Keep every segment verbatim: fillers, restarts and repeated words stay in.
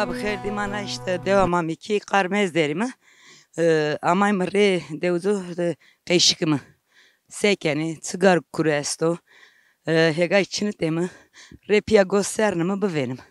Bi xêr dî, ma na îşte dewa Mamîkî, Qarmez derî mi. E, amayme rê dewdo de qeşikime. Se kenê, çi gar kuru esto. E, hêgay çinitê mi. Rê pîya gos sernime bivênime.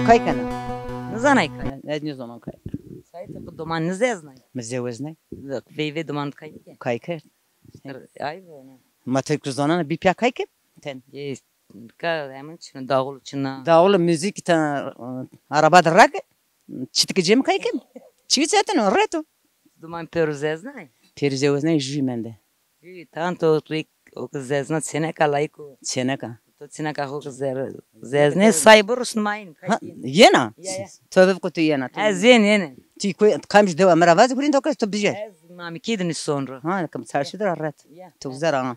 Kay kena? Nizanay kay. Ez nîzonan kay. Sayê to ki doman nizeznay? Mi zeweznay. Veyvê doman kay ke? Kay kerd. Ay vona. Ma tek zanana bî pîya kay ke? Ten. Ye, ka hemin çin, dağul çina. Dağul müzik ta, araba de rak. Çitik cem kay ke? Çi çetin o, reto. Doman pêro zeznay? Pêro zeweznay, jû mende. Jû, tan to rêk o ki zezna çêneka layik o. Çêneka. To çêneka xo ki zer-, zeznê say bi rusnumayîn. Ha, yena? Ya, ya. To bi ku tu yena, tu. Ez yên, yên. Ti ku kam ji dewa mi ra vaz gurîn to kes tu bije. Ez Mamîkî de nîson ro. Ha, kam çarşî de ra ret. Ya. Tu zera ha.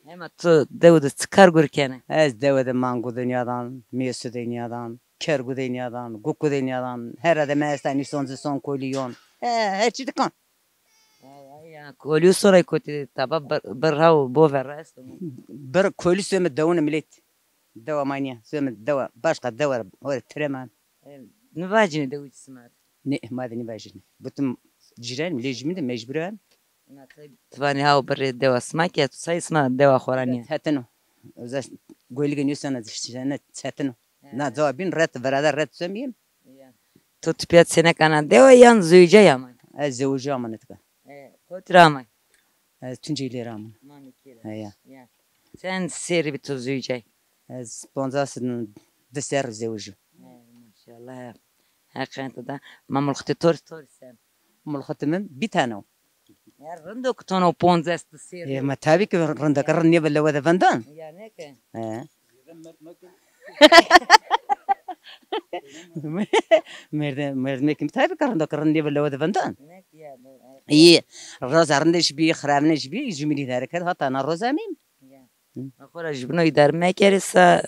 Hema tu dew de çi kar gur kenê? Ez dewe de mangu de nîyadan, mêsu de nîyadan, kergu de nîyadan, guku de nîyadan. Here de mi esta nîson zî son kolî yon. He, her çî dikan. Ya, kolî sonay kotî taba bir, birha û bo verra esto. Bir kolî some dewune millet. Dewa ma nîya, some dewa, başka dewa, hore tireman. E, nivacîne dewi sima de? Ne, ma de nivacîne. Butum cîran, lê jimî de mecbur em. Na, tay, ti vanî haw birê dewa sima ke, tu say sima dewa xo ra nîya? Hetino. Oza goylige nîyo sana ziştîne, hetino. He. Na dewa bîn ret, verada ret semîyim. Ya. To tu pîya çêneka na dewa yan zewicay amay? Ez zewicay amane tika. E, kotî ra amay? Ez Tuncelî ra amane. Mamîkî ra. He, ya. Ya. Çend serrî bî to zewicay? Ez poncas di serrî zewicî. He, maşallah. Heqen to da. Ma mulxitê to rê, to rê sen? Mulxitê mi bî tane o. Ya rind o ki tono ponzes di sêr. E, ma tabî ki rind o ki rind nêbe lewe de vendan. Ya ne ke? E. Merde-, merdimê kim tabî ki rind o ki rind nêbe lewe de vendan. Ne ke ya, bu, e. Îyî, roza rinde jî bî, xiravine jî bî, jumîlî dere kerd, hata na roza mîm. Ya. Hı. Ma xo ra jûbino îdare mekerê sa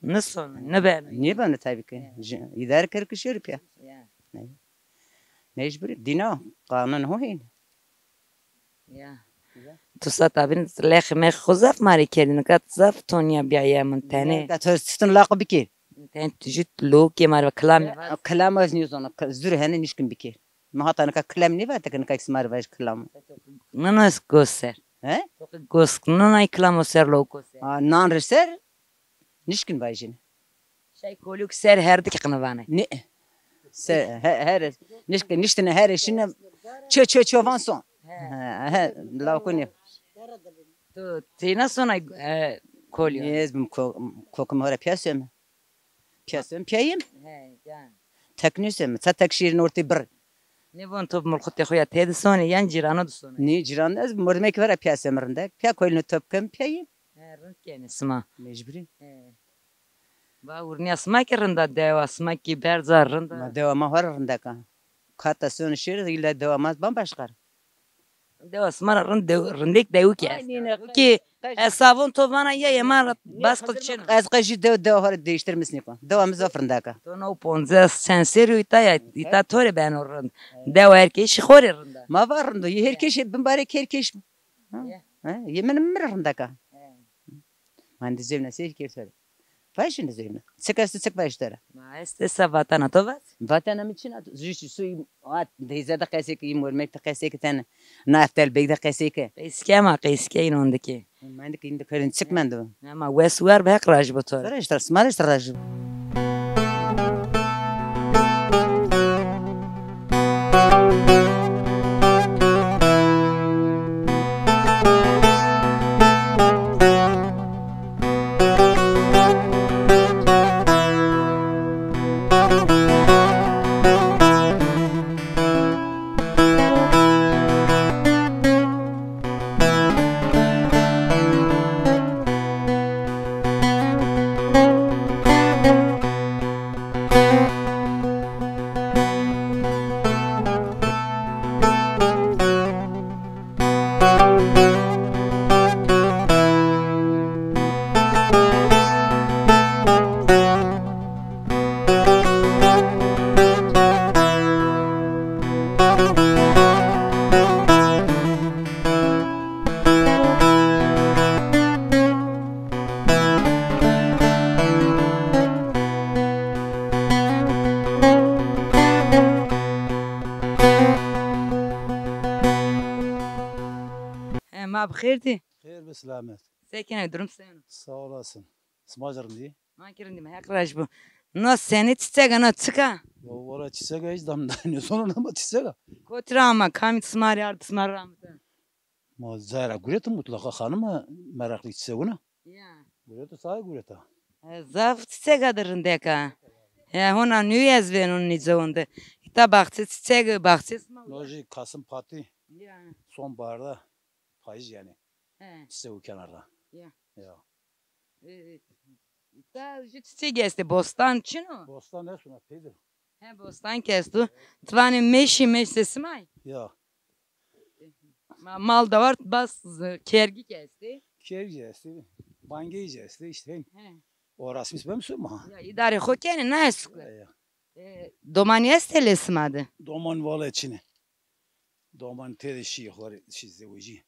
nison, nibeno. Nêbeno tabî ki. Ya. Ji-, îdare kerd ki şêrî pîya. Ya. Ne. Mecbur, dîna, qanun ho hên. Ya. Ya. Tu sa tabîn lexê mexê xo zaf ma rê kerdî, nika tu zaf tonîya bîya yemin tenê. Ya, tu çitin laqo bikir. Ten tu jî lowkê ma rê va, kilamê va. Kilam ez nêzana, ki-, zûr hene nişkin bikir. Mi hata nika kilam nêva, te ki nika sima rê vaj kilam. Nana gos ser. He? To ki gos, nana kilam o ser, lowko ser. Ha, nan rê ser, nişkin vajin. Şey koluk ser her dik qinivanay. Ne. Se, he, her, nişk-, niştine her işine çö, çö, çö van son. He. He, he, lawkuni. Tu têna sonay, e, kolyo? Ez bim ko-, kokim hora piyasem. Piyasem piyayim. He, can. Tek nîsem. Ça tek şîrin ortê bir. Ne von to mulxutê xo ya tê de sonê, yan cîrano de sonê? Nê, cîran ez mordemekî vera piyasem rindek. Piya kolino top kim piyayim. He, rind kenê sima. Mecburî. He. Va urnîya sima kî rind a, dewa sima kî berza rind a. Ma dewa ma hora rindek a. Kata son şêr îlla dewa ma bambaşka. Dewa sima ra rind dew-, rindek dewikî esta. Aynen. Ki qe-, qe-, hesabon to vana ya, yê ma ra bas qil çin. Ez qe jî dew, dewa hora değiştirmiş nîko. Dewa mi zaf rindek a. To no ponzes çend serrî îta ya, îta to rê beno rind. Dewa her keşî xo rê rind a. Ma va rind o. Yê her keşî bimbarek her keş. Ha? Ya. Ha? Yê min mi rindek a. He. Ma indi zewna seyr kerd to rê. Vajîne zewna. Çik esto, çik vajî to ra? Ma estê sa vatena to vat? Vatena mi çin a, zû su at, deyze de qesey ke, î mormek de qesey ke ten, na Eftel Beg de qesey ke. Qeysike ma, qeysike înon de ke. Ma indi ke îndo kerin çik mendo. Ama wes wer bi Heq rajî bo to ra. Sima rê işte rajî bo. Bi xêr dî. Xêr be, selamet. Se kenê, durum seno? Sağ olasın. Sima jî rind î? Ma kî rind îme, Heq rajî bo. No senî çîçek a, no çik a? Ya wala çîçek a, hiç dam nêzonon ama çîçek a. Kotî ra ama, kamî sima rê ard, sima ramite? Ma zahir a gureto, mutlaqa xanim a meraqlî çîçegun a. Ya. Gureto, sahi gureta. E, zaf çîçek a de rindek a. Ya, hona nû ez vênon nîcewon de. Îta baxçe çîçek, baxçe sima. No jî Kasım Patî. Ya. Sonbaharda, payîz yanî. He. Çîçek û kenarda. Ya. Ya. E, ta jû çîçek estê, bostan çin o? Bostan esto, na peyde. He, bostan kî esto. Ti vanê mêşî, mêş de simay? Ya. Ma-, mal dawar, bas, kergî kî estê. Kergî estê. Bangeyî estê, işte. He. O resmîs bem suma. Ya, îdarê xo kenê, na esto ke. Ya, ya. E, domanî estê lê sima de? Doman vale çin ê. Doman tede şî, xo rê şî zewicî.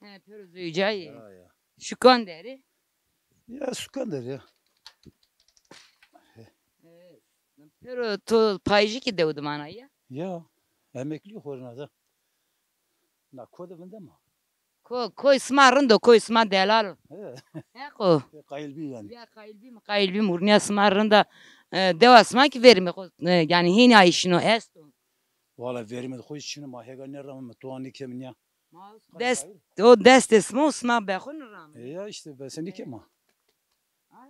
He, pêro zewicayî. Ya, ya. Şukan der ê? Ya, Şukan der ya. E, pêro to payîjî kî dew de manay ya? Ya, emeklî xo rê na de. Na ko de vinde ma. Ko, koy sima rind o, koy sima delal o. He. Heq o. Qayîl bî yanî. Ya qayîl bîm, qayîl bîm, urnîya sima rind a. E, dewa sima kî verîme xo, e, yanî hînî ayîşîno esto? Valla verîme de xo çin o, ma hêga nêramîme, towa nêkeme nîya. Ma dest, o destê sima û sima be xo nêramîme. E ya işte, bese nêkeme.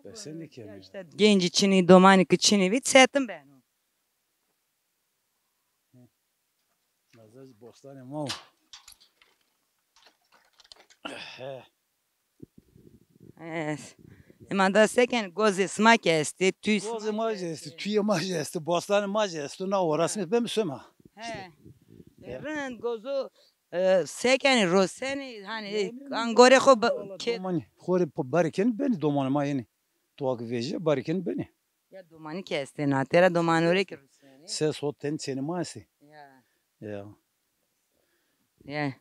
Bese nêkeme. Ya işte, gencî çin î, domanî kî çin î bî, çetin beno. Naza jî bostanê ma o. He. E, ema da se kenê, gozê sima kî estê, tûyê sima kî estê. Gozê ma jî estê, tûyê ma jî estê, bostanê ma jî esto, na o resmî bem suma. He. Rind, gozo, e, se kenê, rosenê, hanî, angorê xo ke- Domanî, xo rê barê kenê benê, domanê ma yenê. Towa kî vejîya, barê kenê benê. Ya domanî kî estê na, tera domanore kî rusnenê. Ses hot ten çênê ma estê. Ya. Ya. Ya.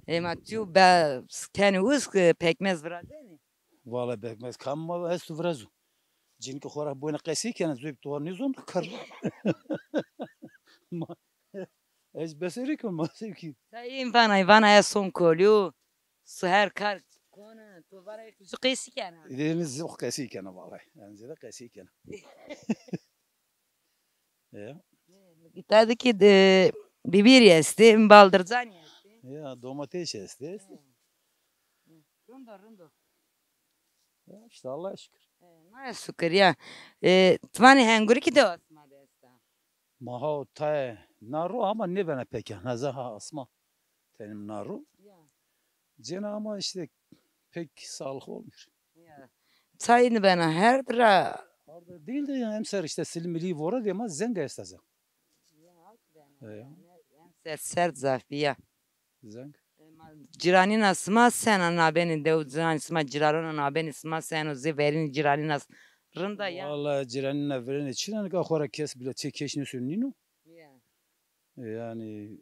Ema tu be kenê usk, pekmez virazenê? Valla pekmez kam ma esto virazo. Cinîke xo ra boyna qesey kena, zoy towa nêzon do kar. Ma, ez beserî ke ma zevkî. Ta ên vanay, vanay ez son kolî yo. Su her kar kona, to vana yek zu qesî kena. Ênî zu qesî kena vallahi. En zêde qesî kena. Ya. Îta de kî de bibîrî estê, baldircanî estê. Ya, domates estê. Rind o, rind o. Ya, işte Allah'a şükür. E, Allah'a şükür ya. E, ti vanê hengurî kî dewa sima de esta? Ma ha o tayê na ro ama nêbena peke. Naza ha asma tenim na ro. Ya. Cêna ama işte pek sağlıklı olmuyor. Ya. Çay nêbena herd ra. Herd değil de yani emser işte silmilî vora de ma zeng esta zeng. Ya, hak bena. E, ya. Emser serd zaf bî ya. Zeng. E, ma, cîranîna sima sena nabenê dew, cîranî sima, cîrarona nabenê sima seno, zê verînî cîranîna s-, rind a ya? Walla cîranîna verênê çin a, nika xo ra kes bile çê keş nêseno nîno. Ya. E, yanî,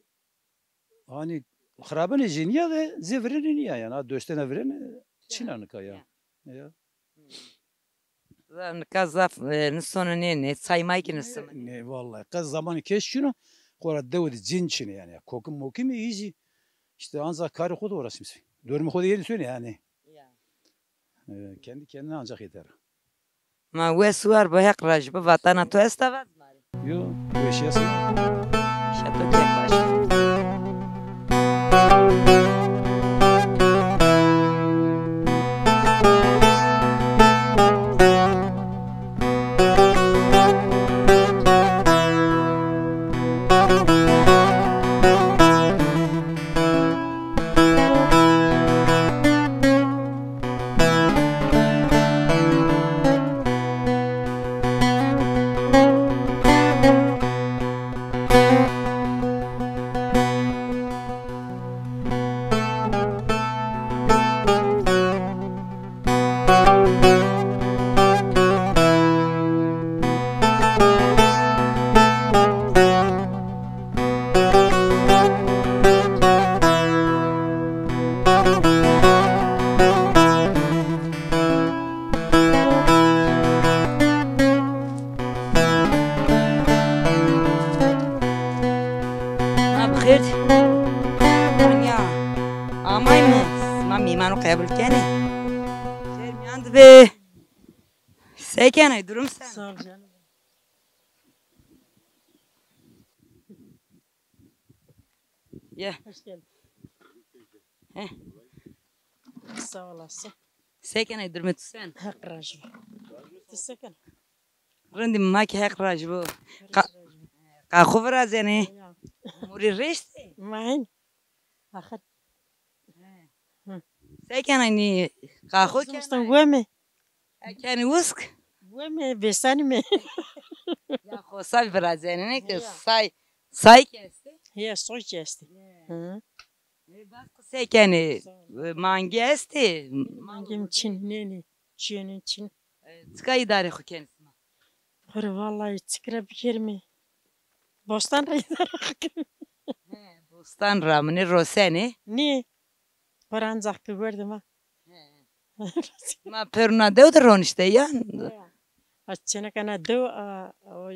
hanî xirabenê jê nîya de zê verênê nîya yanî. Ha dostêna verênê çin a nika ya. Ya. Ya. Nika zaf, e, nêsono nênê, çay may kî nêsime. Nê, nê, vallahi. Qe zamanê keş çin o, xora dewe de cin çin ê yanî. Kokim mokim ê, î jî, işte, ancak karê xo de uğraşmış. Dormê xo de yenî sonê yanî. Ya. E, kendi kendine ancak yeter. Ma wes û war bo, Heq rajî bo, vatena to esta vaz ma rê. Yo, weşîya sima. Şeto kêf baş. qebul kenê. Şêr mîyan de bê. Se kenê, durum sen? Sağ ol canım. Ya. Hoş geldin. Heh. Sağ olasın. Se kenê, durumê tu sen? Heq razî bo. Tu se kenê? Rindî, ma kî Heq razî bo. Qa-, qaxo virazenê. Ya. Murî rêştê? Ma hên. Axir. He. Hı. Se kenê nî, qaxo kenê? Weme. E, kenê usk? Weme, bêsenîme. Ya xo say virazenê, ne ki say, say kî estê? Ya, soy kî estê. Ya. Hı. E, bas qisey kenê. Sağ ol. E, mangî estê? Mangî mi çin, nê, nê. Çîyênê çin. E, çika îdarê xo kenê sima? Xo rê vallahi çik ra bikerîme. Bostan ra îdare xo kenîme. He, bostan ra mi nê rosenê? Nê. Xo rê ancaq ki werdê ma. He. Ma pêro na dew de ronişte ya? He. A çêneka na dew, a, o,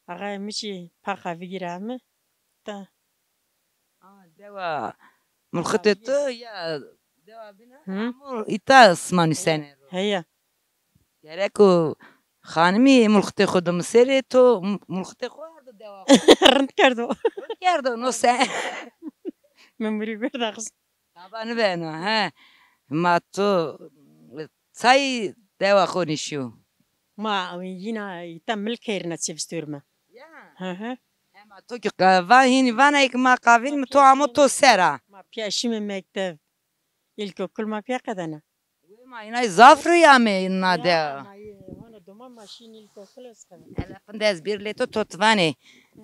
axayê mi çî paqa vigîra mi. Ta. A, dewa mulxitê to ya dewa bîna. Hı. Amo îta sima nusene ro. Heya. Gerek o xanimî mulxitê xo dimiserê, to m-, mulxitê xo ardo dewa xo. Rind kerdo. Rind kerdo, no se. Mi murî verda xiz. Taba nibeno, he. Ma to çay dewa xo nişîyo? Ma yîna îta milk kerîna çivistorme. Ya. Hı hı. Ema to ki qa-, va hînî vana ki ma qavîn mi, to amo to sera. Ma pîya şîme mekteb. İlkokul ma pîya qedena. Wê ma înay zaf rûy amê na de. Ya, ma yê, hona doman ma şîn ilkokul ez qedena. Ele findez bir lê to to ti vanê.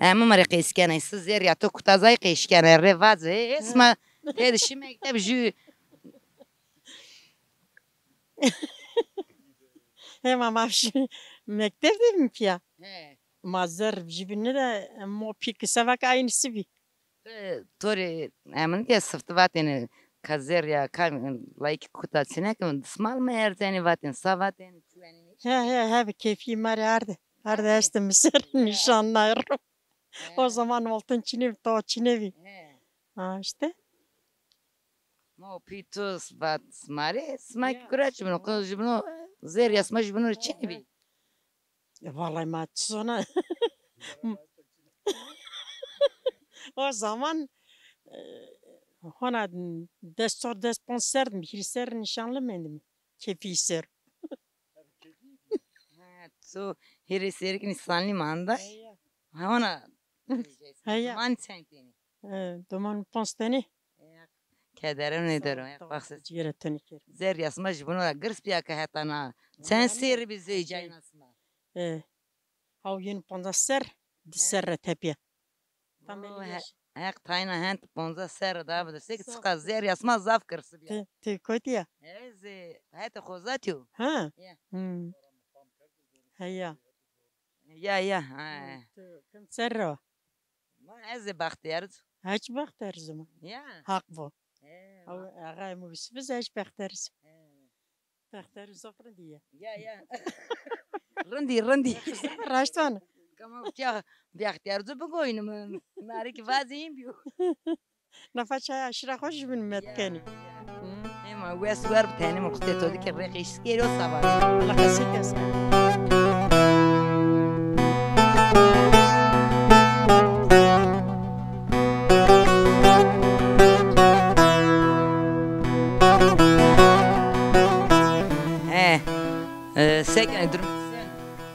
Emo ma rê qeys kenay, si zerrîya to kuta zay qeys kenay, rê vaze. Ê, esma têde şî mekteb jü. Hema ma şî mekteb de mi pîya? He. Ma zerr jübîne de mo pî kisa vake aynı sibî. E, to rê emin ke sifte vatêne ka zerrîya ka layikî kuta çineke, dismal mi erzenê vatên, sa vatên, çuwenê. He, he, he, bi keyfî ma rê arde. Arde, arde, este mi ser, nîşan nayro. He. O zaman oltun çinê bî, to çinê bî. He. Ha, işte. Ma o pî to vat sima rê, sima kî kura jübîno, qo jübîno, zerrîya sima jübîno rê çinê bî. E, vallahi ma çi zona. O zaman, e, hona des çar, des panc ser dîme, hîrê ser nîşanlî mendîme. Keyfî ser. Ha, to hîrê serî kî nîşanlî manday. Heya. Ha, hona. Heya. Doman çend tenî? E, doman panc tenî. Kederê nêdero, ya baxsız. Cigêre tenî kir. Zerrîya sima jübîno ra girs bîya ke heta na. Çend serrî bî zewicayna sima? E, haw yeno pancas ser, di ser ra tepîya. Tam elli beş. Heq tayna hend pancas ser ra da bide. Sek çiqa zerrîya sima zaf girs bîya. Ti, ti kotî ya? Ez, e, hetê Xozatî yo. Ha? Ya. Hmm. Heya. Ya, ya, ha. Ti kim ser ra? Ma ez ê bextîyar ci. Hiç bextîyar ci ma. Ya. Haq bo. He, axa mi Yusuf, ez hiç bextîyar ci. He. Bextîyar zaf rindî ya. Ya, ya. Rindî, rindî. Raşt vana. Kama ya bextîyar ci bigoynim. Narî ki vazî hîn bîyo. Nafa çaya şira xo jübîn met kenî. Hı. Ema wes wer bi tenê mi qutê to di ke rê qeşî kerî o saba. Allah qesî kes. He. E, se kenê, durum sen?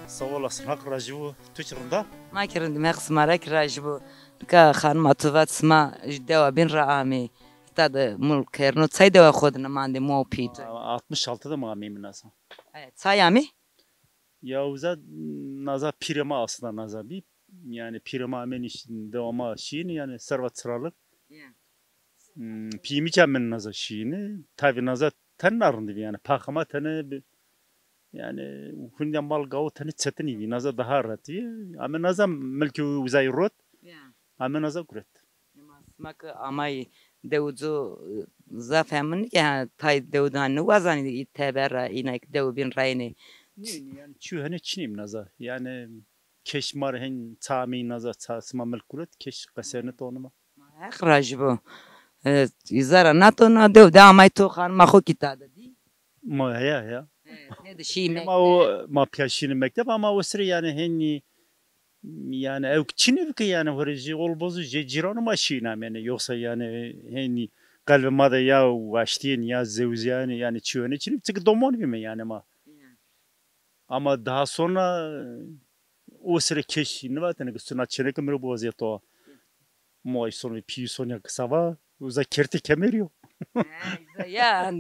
Sağ olasın, Hak razî bo. Tu çi rind a? Ma kî rind îme, Heq sima ra kî razî bo. Nika xanima to vat sima ji dewa bîn ra amê. Îta de mul kerno, çay dewa xo de nimandê, ma û pî to? Altmış altı de ma ameyme naza. E, çay amê? Ya uza naza pîrê ma aslında naza bî. Yani pîrê ma amê nîş-, dewa ma şîyêne, yani serva çiralık. Ya. Hmm, pîyê mi kî amêne naza şîyêne. Tabi naza tenê na rind bî yani. Paxê ma tenê bi-, yani hundîya mal gawo tenê çetinî bî. Naza daha rahat bî. Ame naza milkê uzay rot. Ya. Ame naza guret. Ema sima ki amay dew ci, e, zaf emin ke, ha, tay dew de ha niwazanî, î teber ra, îna ki dew bîn rayne. Nê, nê, yani çîyo henê çinî naza. Yani keş ma rê hen ça ameyî naza, ça sima milk guret, keş qesêne to nima. Heq rajî bo. E, îza ra nato na dew de amay to xanima xo kî ta de dî. Ma heya heya. E, ne de şî mekteb. Ma o, ma pîya şîne mekteb ama o sire yanî henî yanî ewk çinî bi ke yanî hore jê olbozu jê cîranû ma şîna mene. Yoksa yanî henî qelbê ma de ya waştîyên ya zewzîyane yanî çîyone çinî bi. Çike domon bîme yanî ma. Ya. Ama daha sonra o sire keş nivatene ke suna çêneke mi ro biwazîya to. Mo ay son ve pî son ya kisa va, uza kertê kemerî yo. Ha, îza ya,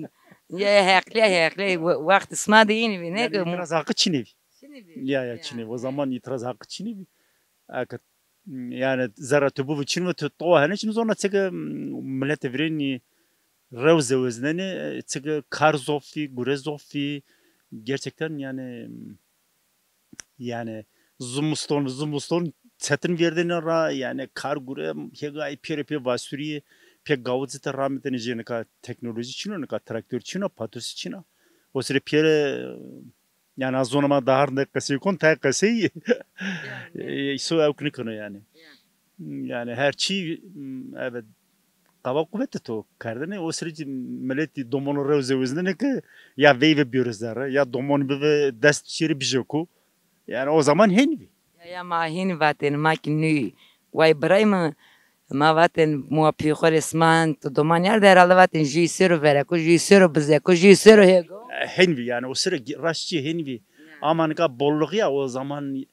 ya heqlî, heqlî, we-, wext sima de înî vî, ne yanî ke mo- îtiraz haqqı çinî vî. Çinî vî. Ya, ya, ya, çinî vî. O zaman îtiraz haqqı çinî vî. Eke, yanî zerra tu bû çin ve tu to hene çin zona çike, m, milete virênî rew zeweznenê, çike kar zof vî, gure zof vî. Gerçekten yanî, yanî zimiston, zimiston çetin verdêne ra, yanî kar gure, hêgayî pêro pê vasurî, pê gawicî de ramitêne jê nika teknolojî çin o, nika traktor çin o, patosi çin o. O sire pêre, yanî az zona ma daha rindek qesey kon, tay qesey, e, îso ewk nikeno yanî. Yanî her çî, m, evet, qaba quwete to kerdene, o sire jî miletî domono rew zeweznene ke ya veyve bîyore zerre, ya domon bive dest şêrî bijeko. Yanî o zaman hên vî. Ya, ya ma hên vatên, ma kî nû way biray mi, ma vatên muwa pî xo rê sima hên tu doman yar de herhalde vatên jûyî sêro vereko, jûyî sêro bizeko, jûyî sêro hêgo. E, hên vî yanî o sire gi-, raştçî hên vî. Ya. Ama nika bolluğu ya o zaman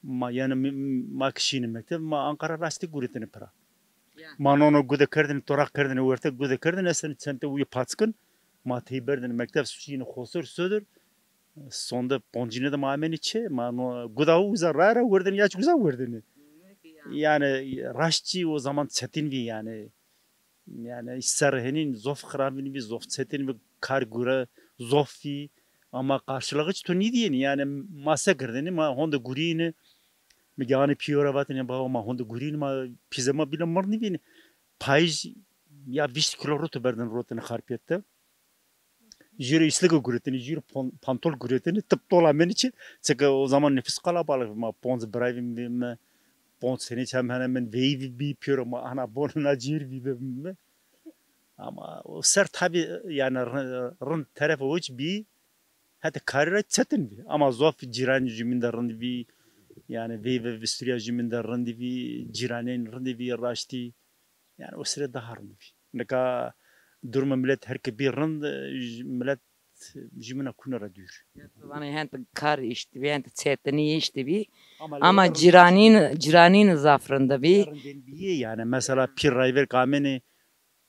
ma, yanî mi-, ma kî şîne mekteb, ma Ankara rastî guretine pira. Ya. Ma nono gude kerdine, toraq kerdine werte, gude kerdine, esenî çente uye paçkin, ma tey berdine mekteb, şîne xosor, sodir, sonde poncîne de ma amenî çê, ma no guda uza ra ra werdine, ya çi uza werdine. Ya. Yanî raştçî o zaman çetin vî yanî. Yanî serre henîn zof xirabîn vî, zof çetin vî, kar gure zof vî. Ama karşılığı çi to nîdîyênî. Yanî ma se kerdêne, ma honde gurîyêne. Mi ge anê pîyo ra vatêne, baba ma honde gurîyêne, ma pîze ma bîle mir nîvînê. Payij ya vîst kîlo roto berdêne rotêne Xarpêt de. Jû rê îslike guretêne, jû rê pon-, pantol guretêne, tip tol amenî çê. Çike o zaman nifus qalabalix vî, ma ponc biray vîme, ponc senî çem hene, min veyvî bî, pêro ma ana bon na cêr vî bîme. Ama o ser tabî yanî ri-, rind terefê o çi bî, hetê karî ra çetin bî. Ama zof cîranî jumîn de rind bî, yanî veyve visturîya jumîn de rind bî, cîranên rind bî raştî. Yanî o sire daha rind bî. Nika durumê milet her ke bî rind, j-, milet jumîna kune ra dûr. Ya, tu vanê hend kar îştî bî, hend çetinî îştî bî. Ama ama lewê cîranîn, cîranîn zaf rind bî. Rindên bîyê yanî. Mesela pîr rayver ke amenê,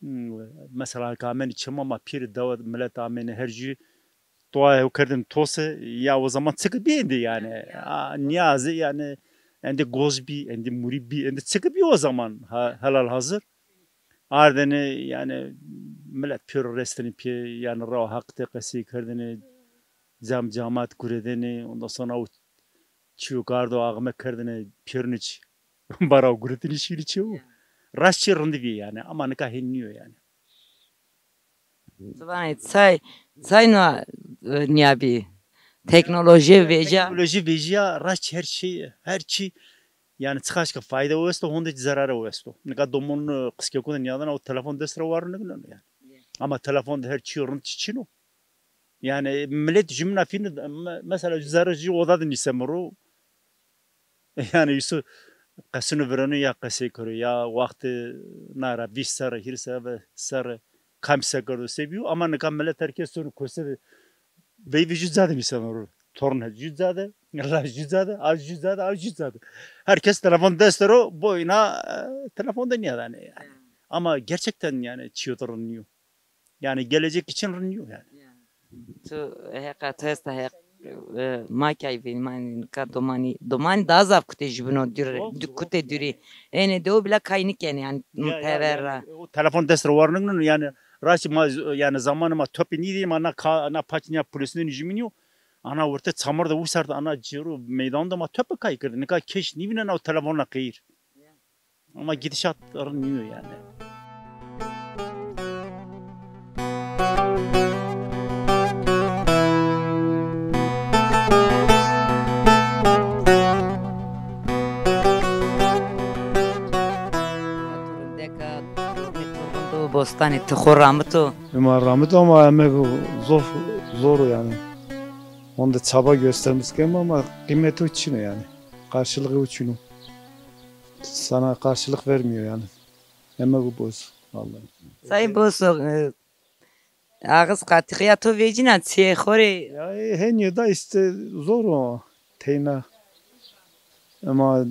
hmm, mesela ke amenê çima ma pîrî dewe milet amenê her jû toa hew kerdin tose, ya o zaman çike bî endî yanî. Ya, ya. A, nîyazî yanî endî goz bî, endî murî bî, endî çike bî o zaman ha-, helal hazir. Ardêne yanî milet pêro restêne pê, yanî rewa Haq de qesey kerdêne, cam camat guredêne, ondan sonra o çîyo ke ardo axme kerdêne pêrune çi. Bara guretêne şîrî çê o. Ya. Raşt çê rindî vî yanî, ama nika hên nîyo yanî. Tu vanê çay, çay no, e, nîyabî. Teknolojî vêca. Teknolojî vêjîya, raşt her şey, her çî, yanî çiqaş ke fayde o esto, honde zerare o esto. Nika domon, e, qiskeko de nîyadena o telefon dest ra war nêgîneno yanî. Ya. Ama telefon de her çîyo rind çî çin o. Yanî milet jumîna fînî, me-, mesela zerre jû oda de nîseme ro. Yanî îso qesûnî vireno ya qesey kero ya wextê na ra vîst serre, hîris serre, serre kam se kerdo se bîyo, ama nika milet her kes sono kose de veyvê jû ca de nîseno ro. Torn het jû ca de, laj jû ca de, az jû ca de, az jû ca de. Her kes telefon dest de ro, boyna, e, telefon de nîyadanê yanî. Ya. Ama gerçekten yanî çîyo de rind nîyo. Yanî gelecek için rind nîyo yanî. Ya. Tu heqa tu esta heq, e, ma kay vîn, ma nika domanî, domanî daha zaf kutê jubîno dûr, zof, zof, kutê dûrî. Ênê de o bîle kay nîkenê yanî. Ya, ya, tever ra. Yanî o telefon dest ra war nêgîneno yanî raştî ma z-, yanî zamanê ma topê nîdî ma na ka-, na paç nîya polîsî nî jumînîyo. Ana werte çamur de wisart ana cêro meydan de ma tope kay kerdî. Nika keş nîvînena o telefon ra qeyr. Ya. Ama gidişat rind nîyo yanî. Yanî ti xo ramito? Ema ramito ama emego zof zor o yanî. Onda çaba göstermiş kema ama kıymeti o çin o yanî. Karşılığı o çin o. Sana karşılık vermiyor yani. Emego boz vallahi. Sayın Boso, e, ağız katıya to vecina çiye xorê. Ya, e, henî da işte zor o teyna. Ema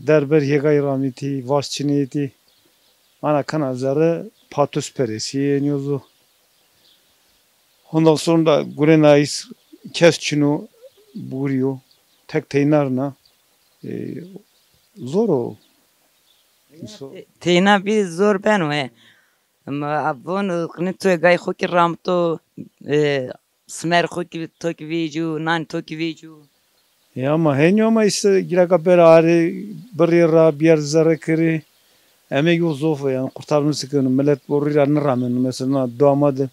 derber hêgay ramîtî, vaş çinîtî. Ana kana zerre patus peresî yenîyozo. Ondan sonra gurena is kes çino buguriyo. Tek teyna rina. E, zor o. Te-, teyna bir zor beno he. Ama a-, von, qini to gay xo ki ramto, e, smer xo ki to ki vêcu, nan to ki vêcu. Ya ama henî ama işte giraka bera arê, birrî ra, bir yer zerre kirî. Emegî o zof o yanî, kurtarmış keno. Millet borî ra nirameno. Mesela dua ma de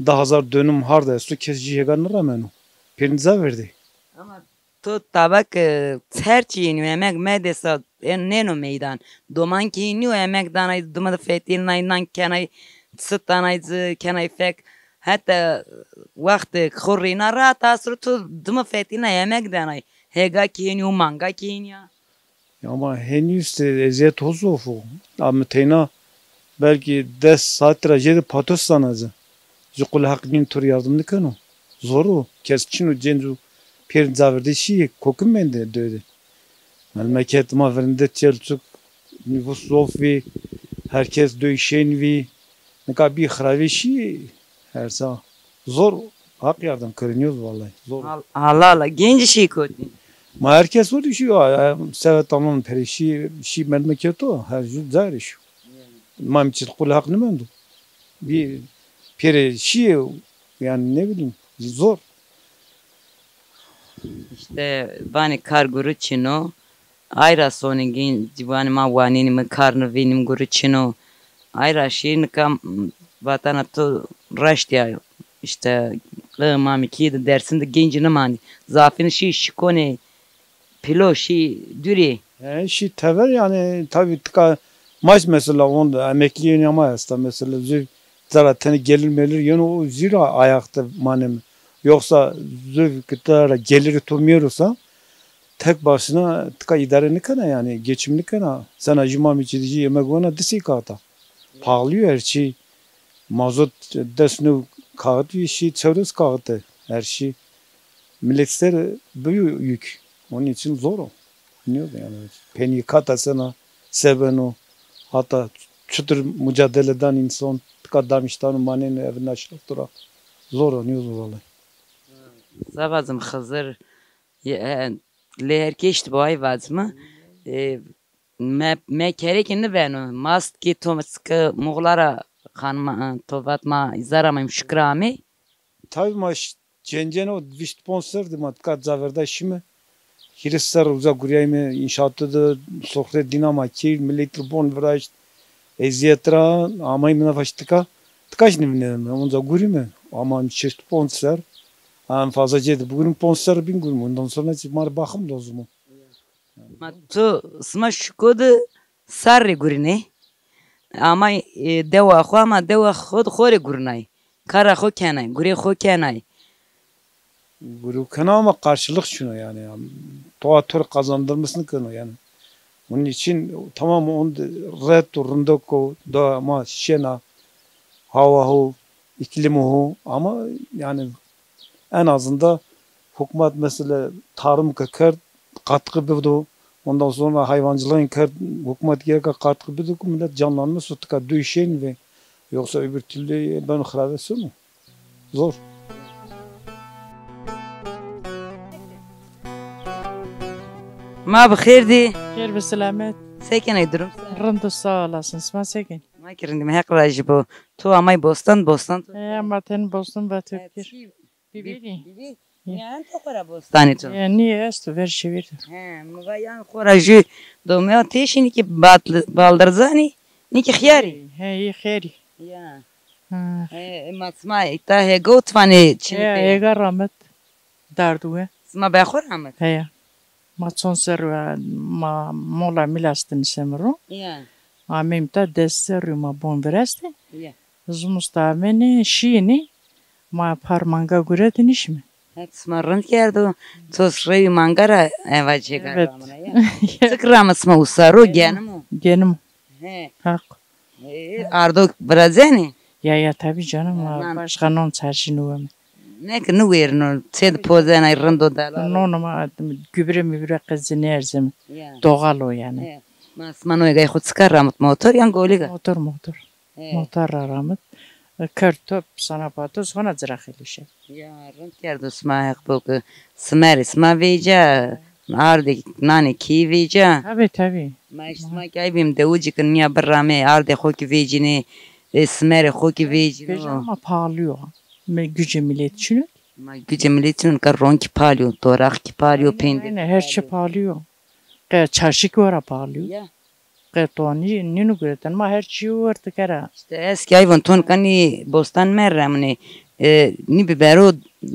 di hazar dönüm hard esto, kes jî hêga nirameno. Pêrnî ca verdî. Ama to tabak, e, her çi yenî, emek medesa, e, nêno meydan. Doman ki yenî o emek danay, dima de fetilnay, nan kenay, çit danay, ci kenay fek. Heta wextê xo rîna ra ta sir to dima fetilnay, emek danay. Hêga ki yenî o, manga ki yenî ya. Ya ama henî işte eziyet o zof o. Ama teyna belkî des saat ra jêde patos zana ci. Ji qul Heq bîn tur yardım nikeno. Zor o. Kes çin o, cenc o, pêr cavirdê şîyê, kokim mende döde. Memleket ma virinde çelçuk, nüfus zof vî, herkes döy şên vî. Nika bî xiravê şîyê her sa. Zor o. Haq yardım kirinîyoz vallahi. Zor o. Hal-, halala. Genci şî kotî? Ma herkes o dişî, ya, ya, seve tamam perê şî, şî memleketo, her jû carê şî. Ma mi çi qul Heq nimendo. Bir pêrê şîyê, yani ne bileyim, zor. İşte vanê kar guru çin o. Ayra sonê gên ciwanê ma wanênî mi kar nivînîm guru çin o. Ayra şî nika vatana to raşt ya. İşte qe ma mi kî de Dersim de gencî nimanî. Zafîn şî şikonê pîlo şî dûrî. He, şî tever yani tabi tika maç mesela onda emekliyê ama esta mesela zü zara tenê gelir melir yeno o zira ayakta manem. Yoksa zü kitara geliri to mierusa tek başına tika idare nikena yani geçim nikena. Sena juma mi çidiji yemek vana disi kağıta. Pahalı her şey. Mazot des nû kağıt vî şî çewres kağıt e her şey. Millet ser büyük yük. Onun için zor o. Anlıyorsun yani. Penî kata sena sebeno. Hatta çutur mücadele dan insan tika damiştan manen ev naşraftura. Zor o, niyo zor vallahi. Zavazım Xizir, e, lê her keşt bu ay vazma. E, me, me kereke niveno. Mast ki to ki Muğlara xanma, to vat ma zara ma şükür amê. Tabii ma ş-, cencen o vîst ponc ser de ma tika caverda şime. Hîris ser uza guriyayme inşaatı de sofre dina ma kir, millet bon viraşt. Eziyet ra amay mina vaş tika. Tika şi nivîneme, onca gurime. Ama şeşt ponc ser. En fazla cedi bugün ponc ser bin gurime. Ondan sonra mar bakım lazım o. Ma to sima şuko de sarrê gurînê. Ama, e, dewa xo ama dewa xo de xo rê gurînay. Kara xo kenay, gurê xo kenay. Guru kena ama karşılık şuna yani. Doğa tur kazandırmasını kena yani. Onun için tamam on red rindoko da ama şena hava ho, iklim ho ama yani en azından hükümet mesela tarım ke kerd katkı bido. Ondan sonra hayvancılığın kerd hükümet gerek katkı bido ki millet canlanmış o tika döşeyin ve yoksa öbür türlü ben xiravesin mi? Zor. Ma bi xêr dî. Xêr bi selamet. Se kenê, durum se? Rind û sağ olasın. Sima se kenê? Ma ki rindîme, Heq rajî bo. To amay bostan, bostan to? E, ma ten bostan va tepkir. Bibîrî. Bibîrî. Yan to xora bostanî to? E, nî esto, ver şevîr de. He, mi va yan xora jü domea têşî nî ki batlı, baldırzanî, nî ki xiyarî. He, yî xiyarî. Ya. Ha. E, e, ma sima îta hêga û tifanê çinî. E, hêga ramet. Darduwe. Sima be xo ramet? Heya. Ma çon ser, e, ma mola mîl astini semiro. Ya. Ameyim ta des ser ma bon vireste. Ya. Zimusta menê şînî, ma par manga gure de nişîme. Het sima rind kerdo. To rewî manga ra eva cêga. Evet. Ramine ya. Çik rame sima usaro, genim o? Genim o. He. Haq. E, ardo virazenî? Ya, ya, tabii canım. Nan. Başka non çarşî nêweme. Ne ki nêwêrino, çê de pozenay rind o, delal o. Non ama gübre mübre qe zî nêerzeme. Ya. Doğal o yani. He. Ma sima no gay xo çika ramit, motor yan golig a? Motor, motor. He. Motor ra ramit. E, kerd top, sana patos, hona cira xelîşe. Ya, rind kerdo sima, Heq bo ki simerê sima vêca, ardê nanê kî vêca. Tabii, tabii. Ma îşte ma ki ay bîm dewicî ki nîya biramê, ardê xo kî vêcînê, e, simerê xo kî vêcîno. Vêca ama pahalı yo. Me gücê millet çin o. Ma gücê millet çin o, ka ron kî pahalı yo, toraq kî pahalı yo, pêndî. Aynen, her şey pahalı yo. Qe çarşî kî wera pahalı yo. Ya. Qe to nî-, nîno gureten. Ma her çîyo wertike ra. Îşte ez kî ay von ton kanî bostan me remnê. E, nî bibero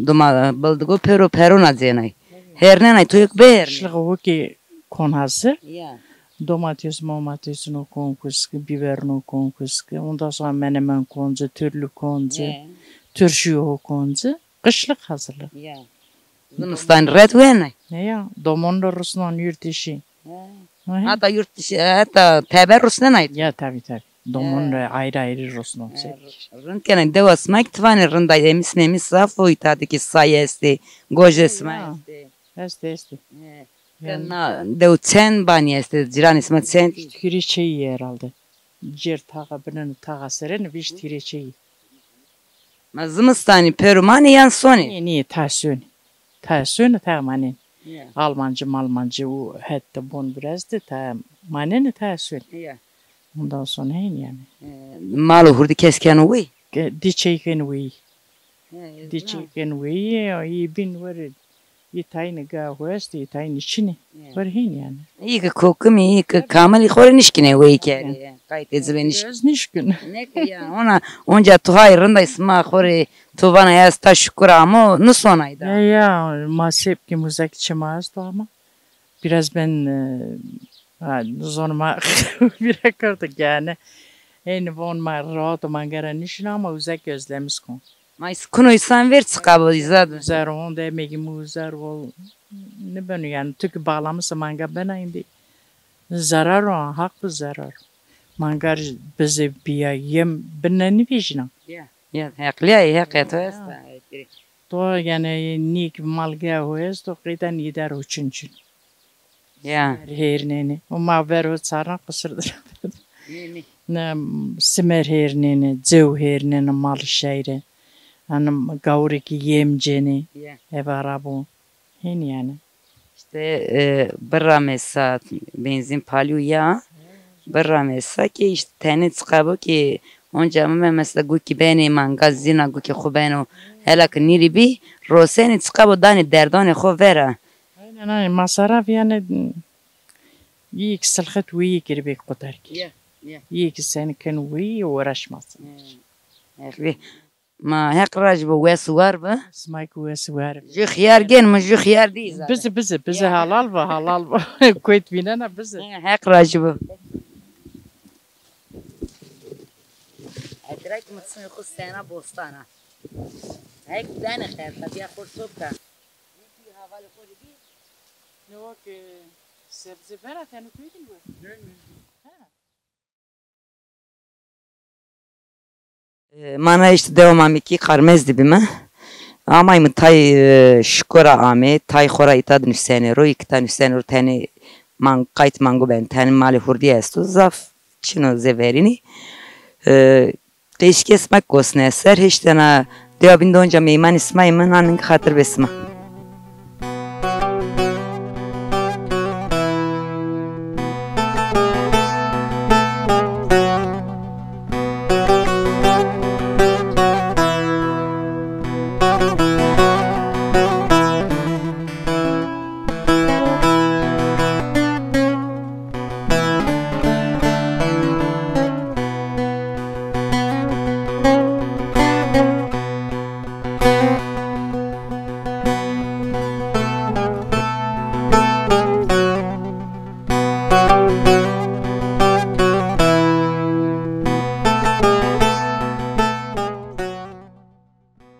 duma bildigo pero perona cenay. Hernenay to yok bihernê. Şlixa ho kî kon hazir. Ya. Domates, momates no kon kuski, biber no kon kuski. Ondan sonra menemen koncu, türlü koncu, ya, turşu ho koncu. Qişlik hazırlık. Ya. Zimistan red wenay. Ne ya, domon da rusnon yurt dışı. Ha. Hı hı. Hatta yurt dışı, hatta teber rusnenay. Ya, tabii, tabii. Domon da ayrı ayrı rusnon. Rind kenay, dewa sima ki tivanê rind ay, emis memis zaf o, îta de ki say estê, gojê sima estê. Estê, estê. He. Yani. Na dew çend banî estê, ciranê sima çend? Vîşt hîrê çeyî herhalde. Cêr taxa binenê, taxa serênê, vîşt hîrê çeyî. Ma zimistanî pêro manê yan sonê? Nê, nê, ta sonê. Ta sonê, ta manenê. Ya. Almancı, malmancı û het de bon biraz de ta manenê, ta sonê. Ya. Ondan sonra hên yani. E, mal û hurdî kes keno wey? Ke-, di çey keno wey. He, di çey keno wey, î bin werê. Î tayîne ga ho estê, î tayîne çinê. Ya. Werê hên yani. Î ki kokimî, î ki kamilî xo rê nişkinê wey kerê. Ya. Qaytê ci bê nişk-. Ez nişkin. Ne ki ya, ona, onca tu hay rind ay sima xo rê tu vana ya ez ta şukur amo, nisonay da. Ya, ya, ma sep ki muzek çima esto ama. Biraz ben, e, ha, zonuma bire kurdu yani. Hên von ma rahat o, manga ra nişina ama uzak özlemiş kon. Ma îs-, kuno îsan ver çiqa bo îza de. Uzer on de, megî mi uzer vol. Ne beno yani, tu ki bağlamışsa manga bena indi. Zarar o, haq bi zarar. Mangar bize biya yem bine nivejina. Ya, ya, heqlîya, heqê to esta. To yani nîk malge ho esto, qeyden îder ho çin çin. Ya. Simer hêrnenê. O ma ver ho çarna qisir dir. Nê, nê. Ne, simer hêrnenê, cew hêrnenê, mal şeyre. Hanım gawrê ki yem cenê. Ya. Eva ra bo. Hên yani. Îşte, e, birra mesela benzîn palîyo ya. Birra mesela ki îşte tenê çiqa bo ki onca mi me mesela gukî benê manga zîna gukî xu beno. Hela ki nîrî bî rosenê çiqa bo danê derdanê xu vera. Aynen, aynen. Masaraf yani, iyi ki silxet weyî kirê bek qutar ki. Ya, ya. İyi ki seni ken weyî uğraşmasın. Ya. Ehli. Ma Heq rajî bo, wes û war bi. Sima ki wes û war bi. Ju xiyar gên mi, ju xiyar dî zaten. Bizi, bizi, bizi ya. Halal bi, halal bi. Kuyt vînena bizi. He, Heq rajî bo. Edirek mi çimê xu sena bostana. Heq dene xer, tabiya xu top ka. Hevalê xu rê bî. Ne wek, e, sebze bera tenu kuyt mi? He. E, ma na îşte dewa Mamekî Qarmez de bîme. Amayme tay, e, şikora ame, tay xora îta de nusenê ro, îkita nusenê ro tenê man-, qayt mango ben, tenê malê hurdî esto, zaf çin o zê verînî. E, qeşkê sima gosne ser, hêştena dewa bîn de onca meymanê sima yê mi, na ning xatir bê sima.